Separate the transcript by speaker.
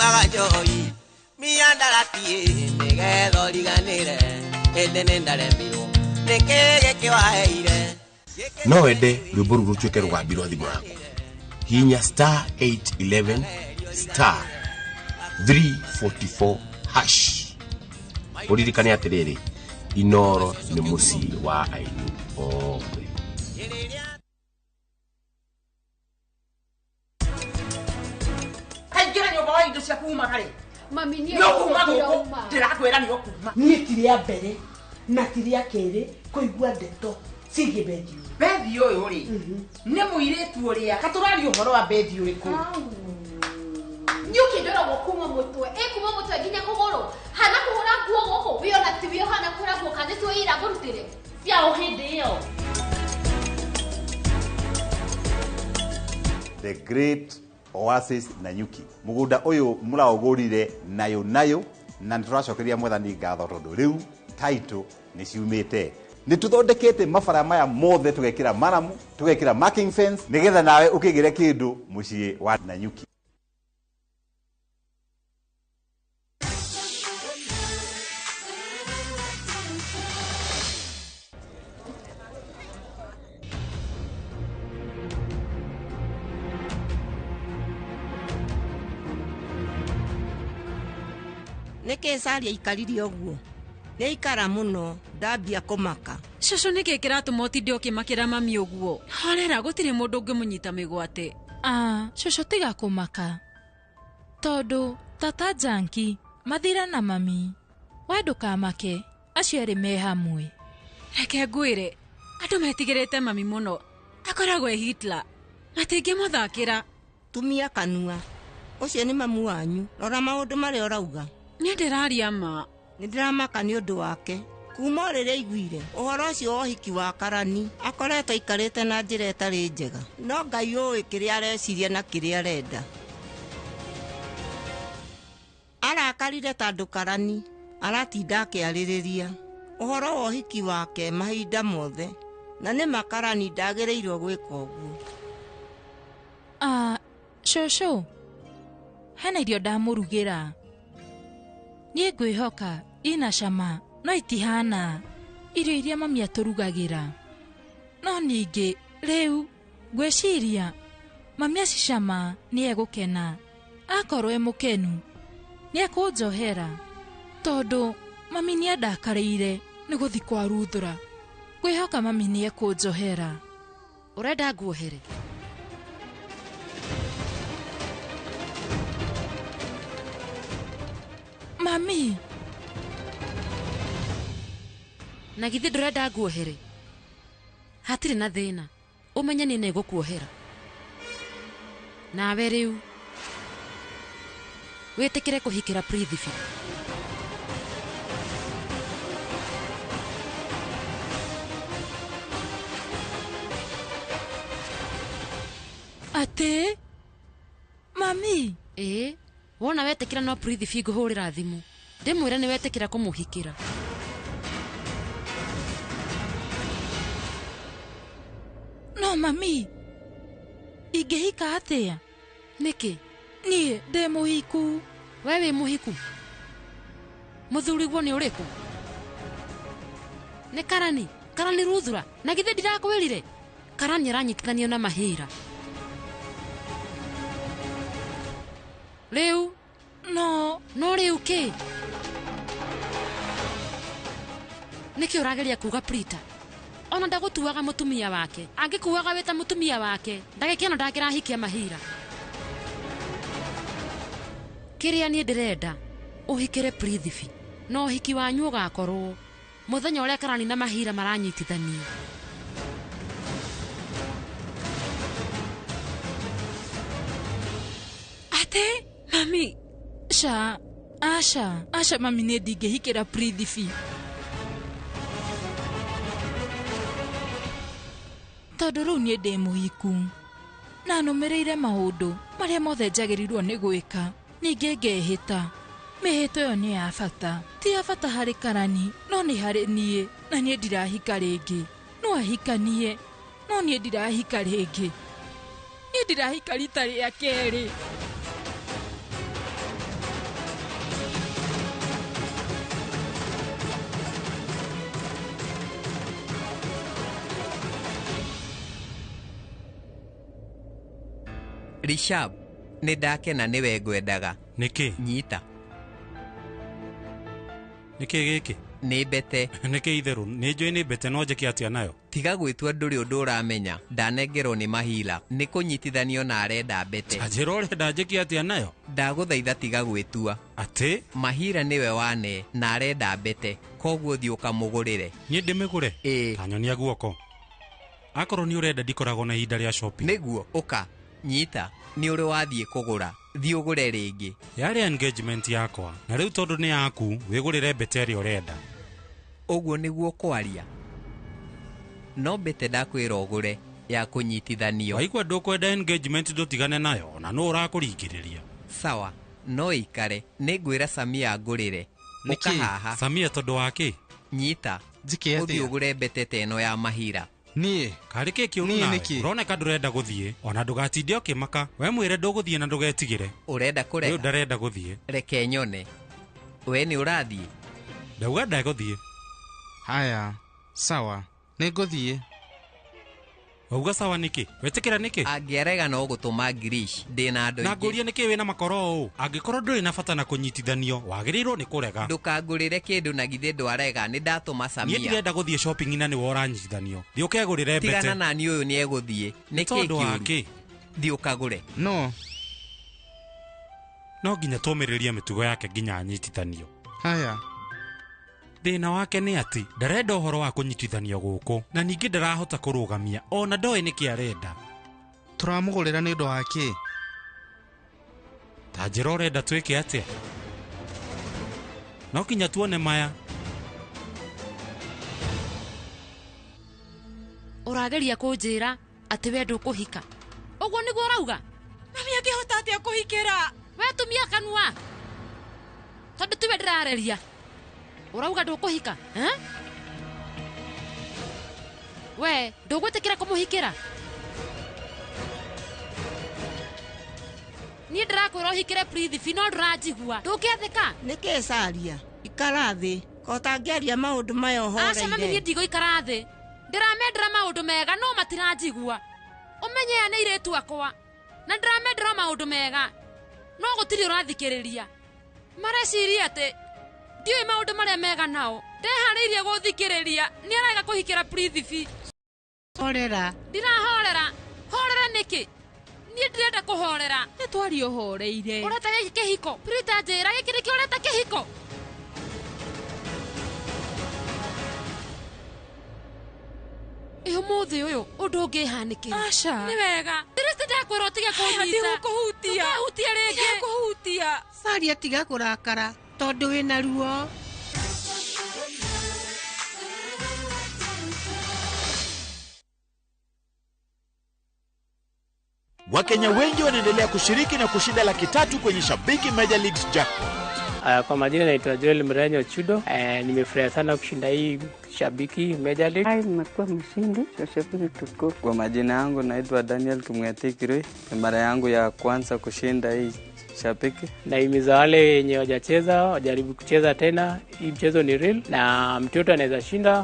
Speaker 1: Ndũnyuaga njohi mĩandarati nĩgetha ũriganĩre ĩndĩ nĩndaremirwo nĩkĩ gĩkĩ waheire.
Speaker 2: No wende rwĩmbo rũu rũtuĩke rũgambi rwa thimũ yaku. Hihinya star 811 star 344 hash. Ũririkane atĩrĩrĩ, Inoro nĩ mũciĩ wa aini othe.
Speaker 3: Kaingĩra nyũmba wa indo ciaku uma karĩ.
Speaker 4: Mami niĩ
Speaker 3: No kuma
Speaker 4: gũkũ
Speaker 3: gũkũ
Speaker 4: ndirauma.
Speaker 3: ndĩrakwĩra nĩ ũkuma.
Speaker 5: Niĩ ti rĩa mbere na ti rĩa kerĩ kũigua ndeto ciĩgiĩ Bethi ũyũ.
Speaker 3: Bethi ũyũ rĩ nĩ mũirĩtu ũrĩa katũraria ũhoro wa Bethi ũrĩkũ?
Speaker 4: Niĩ ũkĩndora kuma mũtwe ĩ kuma mũtwe nginya kũgũrũ hana kũhũra nguo gũkũ wĩ ona ti wĩ ũhana kũhũra nguo kana nĩtuo ira ngũrutĩre ciao hĩndĩ ĩyo.
Speaker 6: The Great Oasis Nanyuki. Mugunda uyu muraugurire nayo nayo na nituracokeria mwathani ngatho tondu riu title ni ciumite. Nĩ tũthondekete mabara maya mothe tũgekĩra maramu, tũgekĩra marking fence nĩgetha nawe ũkĩgĩre kĩndũ mũciĩ wa Nanyuki.
Speaker 1: Nĩkĩ Sari aikarire ũguo? Nĩ aikara mũno ndambia kũmaka.
Speaker 7: Cũcũ nĩkĩ kĩratũma ũtinde ũkĩmakĩra mami ũguo? Horera gũtirĩ mũndũ ũngĩmũnyita mĩgwate.
Speaker 8: Ah, cũcũ tiga kũmaka. Tondũ tata Janki mathira na mami. We ndũkamake, acio erĩ me hamwe.
Speaker 7: Reke ngwĩre, andũ metigĩrĩte mami mũno. Akoragwo e Hitler. Matingĩmũthakĩra.
Speaker 1: Tumia kanua. Ũcio nĩ mamu wanyu. Rora maũndũ marĩa ũrauga.
Speaker 7: Niĩ ndĩraria ma.
Speaker 1: Nĩ ndĩramaka nĩ ũndũ wake. Kuma o rĩrĩa aiguire ũhoro ũcio wa ũhiki wa Karani, akoretwo aikarĩte na njĩra ĩtarĩ njega. No Ngai ũĩ kĩrĩa areciria na kĩrĩa arenda. Arakarire tondũ Karani aratinda akĩarĩrĩria ũhoro wa ũhiki wake mahinda mothe, na nĩ ma Karani ndagĩrĩirwo gwĩka ũguo.
Speaker 8: Ah, cũcũ, hena irio ndamũrugĩra. Niĩ ngwĩhoka ina cama no itihana irio iria mami atũrugagĩra. No ningĩ rĩu ngwĩciria mami acicama nĩ egũkena. Akorwo e mũkenu nĩ ekũnjohera tondũ mami nĩ andakarĩire nĩ gũthiĩ kwa Ruthura. Ngwĩhoka mami nĩ ekũnjohera.
Speaker 9: Ũrenda nguohere?
Speaker 8: Mami!
Speaker 9: Na githĩ ndũrenda nguohere? Hatirĩ na thĩna. Ũmenye niĩ nĩngũkuohera. Nawe rĩu wĩtĩkĩre kũhikĩra Prithvi.
Speaker 8: Atĩ? Mami?
Speaker 9: Ĩĩ, wona wetĩkĩra no Prithvi ngũhũrĩra thimũ. Ndĩmwĩre nĩ wetĩkĩra kũmũhikĩra.
Speaker 8: No mami, ingĩhika atĩa?
Speaker 9: Nĩkĩ?
Speaker 8: Niĩ ndĩ mũhiku.
Speaker 9: We wĩ mũhiku? Mũthuriguo nĩ ũrĩkũ? Nĩ Karani? Karani Ruthura? Na githĩ ndirakwĩrire? Karani aranyitithanio na Mahira. Rĩu?
Speaker 8: No.
Speaker 9: No rĩu kĩ? Nĩkĩ ũrageria kuga Prita? Ona ndagũtuaga mũtumia wake. Angĩkuaga wĩ ta mũtumia wake, ndagĩka ĩno ndangĩrahikia Mahira. Kĩrĩa niĩ ndĩrenda, ũhikĩre Prithvi. Na ũhiki wanyu ũgakorwo mũthenya ũrĩa Karani na Mahira maranyitithanio.
Speaker 8: Atĩ?
Speaker 7: Mami!
Speaker 8: Ca, aca, aca mami niĩ ndingĩhikĩra Prithvi. Tondũ rĩu niĩ ndĩ mũhiku na nũmĩrĩire maũndũ marĩa mothe njagĩrĩirwo nĩ gwĩka, ningĩ ngehĩta. Mĩhĩto ĩyo nĩ ya bata. Ti ya bata harĩ Karani, no nĩ harĩ niĩ, na niĩ ndirahika rĩngĩ. No ahikanie, no niĩ ndirahika rĩngĩ. Niĩ ndirahika rita rĩa kerĩ.
Speaker 10: Rishab, nĩ ndakena nĩwe ngwendaga.
Speaker 11: Nĩkĩ?
Speaker 10: Nyita.
Speaker 11: Nĩkĩ gĩkĩ?
Speaker 10: Nĩ mbete.
Speaker 11: Nĩkĩ itherũ? Nĩ njũĩ nĩ mbete no njĩke atĩa nayo?
Speaker 10: Tiga gwĩtua ndũrĩ ũndũ ũramenya. Ndanengerwo nĩ Mahila. Nĩ kũnyitithanio na arenda mbete.
Speaker 11: Njĩra ũrenda njĩke atĩa nayo?
Speaker 10: Ndagũthaitha tiga gwĩtua.
Speaker 11: Atĩ?
Speaker 10: Mahira nĩwe wane na arenda mbete. Koguo thiĩ ũkamũgũrĩre.
Speaker 11: Niĩ ndĩmĩgũre?
Speaker 10: Ĩĩ.
Speaker 11: Tanyonia guoko. Akorwo nĩ ũrenda ndikoragwo na ihinda rĩa shopping.
Speaker 10: Nĩguo, ũka. Nyita, nĩ ũrĩ wathiĩ kũgũra. Thiĩ ũgũre rĩngĩ.
Speaker 11: Yarĩ engagement yakwa. Na rĩu tondũ nĩ yaku, wĩgũrĩre mbete ĩrĩa ũrenda.
Speaker 10: Ũguo nĩguo kwaria. No mbete ndakwĩra ũgũre ya kũnyitithanio.
Speaker 11: Waigua ndũkwenda engagement ndũtigane nayo na nũ ũrakũringĩrĩria.
Speaker 10: Sawa, no ĩikare. Nĩngwĩra Samia ngũrĩre. Ũka haha.
Speaker 11: Samia tondũ wa kĩ?
Speaker 10: Nyita.
Speaker 12: Njĩke atĩa?
Speaker 10: Ũthiĩ ũgũre mbete ta ĩno ya Mahira.
Speaker 12: Niĩ?
Speaker 11: Karĩ kĩ kĩũru nawe? Ũroneka ndũrenda gũthiĩ. Ona ndũgatinde ũkĩmaka. We mwĩre ndũgũthiĩ na ndũgetigĩre.
Speaker 10: Ũrenda kũrega?
Speaker 11: Rĩu ndarenda gũthiĩ.
Speaker 10: Reke nyone. We nĩ ũrathiĩ?
Speaker 11: Ndauga ndegũthiĩ.
Speaker 12: Haya, sawa. Nĩngũthiĩ.
Speaker 11: Wauga sawa nĩkĩ? Wetĩkĩra nĩkĩ?
Speaker 10: Angĩarega no gũtũma Girish. Ndĩna andũ
Speaker 11: Na
Speaker 10: aingĩ.
Speaker 11: ngũrie nĩkĩ wĩna makoro ũũ? Angĩkorwo ndũrĩ na bata na kũnyitithanio, wagĩrĩirwo nĩ kũrega.
Speaker 10: Ndũkangũrĩre kĩndũ na githĩ ndwarega, nĩ ndatũma Samia.
Speaker 11: Niĩ ndirenda gũthiĩ shopping na nĩwe ũranyitithanio. Thiĩ ũkegũrĩre mbete.
Speaker 10: Tigana na niĩ ũyũ nĩegũthiĩ. Nĩ kĩĩ
Speaker 11: Tondũ wa
Speaker 10: kĩũru?
Speaker 11: kĩ?
Speaker 10: Thiĩ ũkagũre.
Speaker 12: No.
Speaker 11: No nginya tũmĩrĩrie mĩtugo yake nginya anyitithanio.
Speaker 12: Haya.
Speaker 11: Thĩna wake nĩ atĩ ndarenda ũhoro wa kũnyitithanio gũkũ na ningĩ ndarahota kũrũgamia ona ndoĩ nĩkĩ arenda.
Speaker 12: Tũramũgũrĩra nĩ ũndũ wa kĩ?
Speaker 11: Ta njĩra ũrenda twĩke atĩa? No nginya tuone maya.
Speaker 9: Ũrageria kũnjĩra atĩ we ndũkũhika. Ũguo nĩguo ũrauga?
Speaker 7: Mami angĩhota atĩa kũhikĩra?
Speaker 9: We tumia kanua. Tondũ tiwe ndĩrareria. Ũrauga ndũkũhika, eh? We ndũgwĩtĩkĩra kũmũhikĩra? Niĩ ndĩrakwĩra ũhikĩre Prithvi no ndũranjigua. Ndũngĩathĩka?
Speaker 1: Nĩkĩ Saria? Ikara thĩ. Ko ũtangĩaria maũndũ maya
Speaker 9: Aca mami, niĩ
Speaker 1: ũhoreire.
Speaker 9: ndigũikara thĩ. Ndĩramendera maũndũ mega no matiranjigua. Ũmenye aya nĩ airĩtu akwa. Na ndĩramendera maũndũ mega. No gũtirĩ ũrathikĩrĩria. Mareciria atĩ ndiũĩ maũndũ marĩa mega nao. Ndeharĩirie gũthikĩrĩria. Nĩarega kũhikĩra Prithvi.
Speaker 13: Horera.
Speaker 9: Ndirahorera. Horera nĩkĩ? Niĩ ndirenda kũhorera.
Speaker 8: Nĩ twaria ũhoreire.
Speaker 9: Ũreta gĩkĩ kĩhiko. Prita njĩra gĩkĩ nĩkĩo ũreta kĩhiko. Ĩ ũmũthĩ ũyũ ũndũ ũngĩhanĩkĩra.
Speaker 8: Aca.
Speaker 9: Nĩ wega. Ndĩrĩte ndakwĩra ũtige kũnyita.
Speaker 7: Ndigũkũhutia.
Speaker 9: Ndũkahutie rĩngĩ.
Speaker 7: Ndigũkũhutia.
Speaker 13: Saria tiga kũrakara tondũ wĩna ruo.
Speaker 14: Wakenya wengi wanaendelea kushiriki na kushinda 300,000 kwenye Shabiki Major Leagues Jackpot.
Speaker 15: Kwa majina naitwa Joel Mrenyo Chudo. Nimefurahi sana kushinda hii Shabiki Major League.
Speaker 16: Nimekuwa mshindi wa Shabiki tukufu.
Speaker 17: Kwa majina yangu naitwa Daniel Kimweti Kirui. Ni mara yangu ya kwanza kushinda hii Shabiki.
Speaker 15: Nahimiza wale wenye hawajacheza wajaribu kucheza tena. Hii mchezo ni real na mtoto anaweza shinda.